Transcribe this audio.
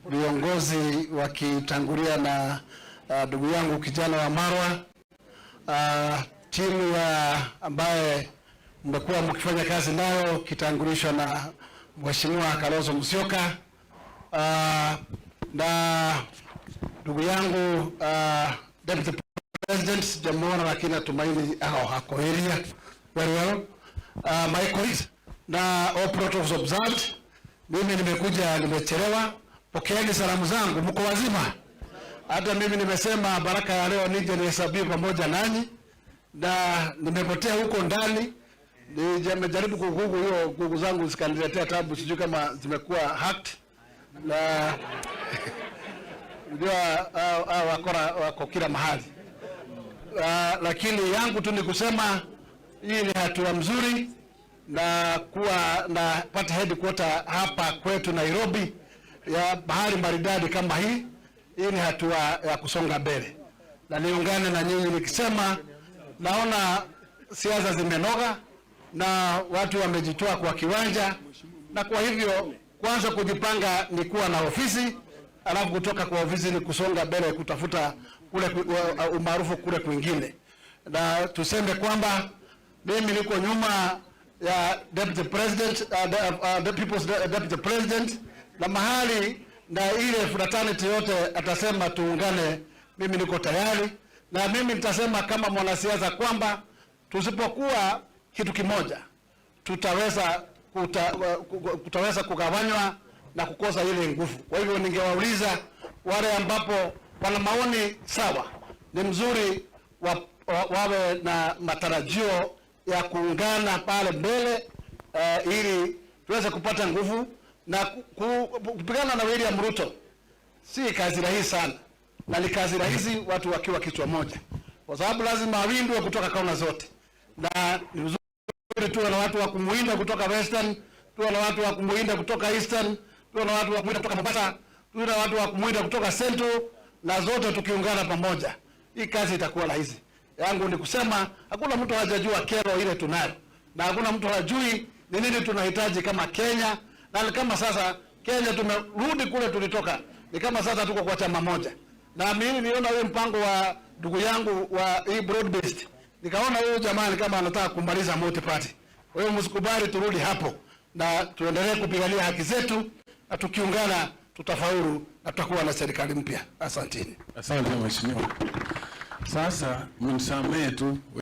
Viongozi wakitangulia na ndugu yangu kijana wa Marwa, timu ya ambaye mmekuwa mkifanya kazi nayo kitangulishwa na Mheshimiwa Kalonzo Musyoka, na ndugu yangu Deputy President, sijamuona lakini natumaini hako area very well. My colleagues na all protocols observed. Mimi nimekuja nimechelewa, pokeeni salamu zangu, mko wazima? Hata mimi nimesema baraka ya leo nije nihesabiwe pamoja nanyi, na nimepotea huko ndani. Nimejaribu kuGoogle hiyo Google zangu zikaniletea tabu, sijui kama zimekuwa hacked na unajua hao wakora wako kila mahali. Lakini yangu tu ni kusema hii ni hatua mzuri na kuwa na party headquarter hapa kwetu Nairobi ya bahari maridadi kama hii. Hii ni hatua ya kusonga mbele, na niungane na nyinyi nikisema naona siasa zimenoga na watu wamejitoa kwa kiwanja, na kwa hivyo kwanza kujipanga ni kuwa na ofisi, alafu kutoka kwa ofisi ni kusonga mbele kutafuta kule umaarufu kule kwingine, na tuseme kwamba mimi niko nyuma ya deputy president, the people's deputy president, na mahali na ile fraternity yote atasema tuungane, mimi niko tayari, na mimi nitasema kama mwanasiasa kwamba tusipokuwa kitu kimoja tutaweza kugawanywa na kukosa ile nguvu. Kwa hivyo ningewauliza wale ambapo wana maoni sawa, ni mzuri wawe na matarajio ya kuungana pale mbele ili tuweze kupata nguvu na kupigana na William Ruto. Si kazi rahisi sana, na ni kazi rahisi watu wakiwa kichwa moja, kwa sababu lazima awindwe kutoka kona zote, na ni vizuri tuwe na watu wa kumuinda kutoka Western, tuwe na watu wa kumuinda kutoka Eastern, tuwe na watu wa kumuinda kutoka Mombasa, tuwe na watu wa kumuinda kutoka Central, na zote tukiungana pamoja, hii kazi itakuwa rahisi. Yangu ni kusema hakuna mtu hajajua kero ile tunayo, na hakuna mtu hajui ni nini tunahitaji kama Kenya, na ni kama sasa Kenya tumerudi kule tulitoka, ni kama sasa tuko kwa chama moja. Na mimi niliona huyu mpango wa ndugu yangu wa hii broad based, nikaona huyu jamaa ni kama anataka kumaliza multi party. Kwa hiyo msikubali turudi hapo, na tuendelee kupigania haki zetu, na tukiungana tutafaulu na tutakuwa na serikali mpya. Asanteni. Asante mheshimiwa. Sasa mnisamehe tu.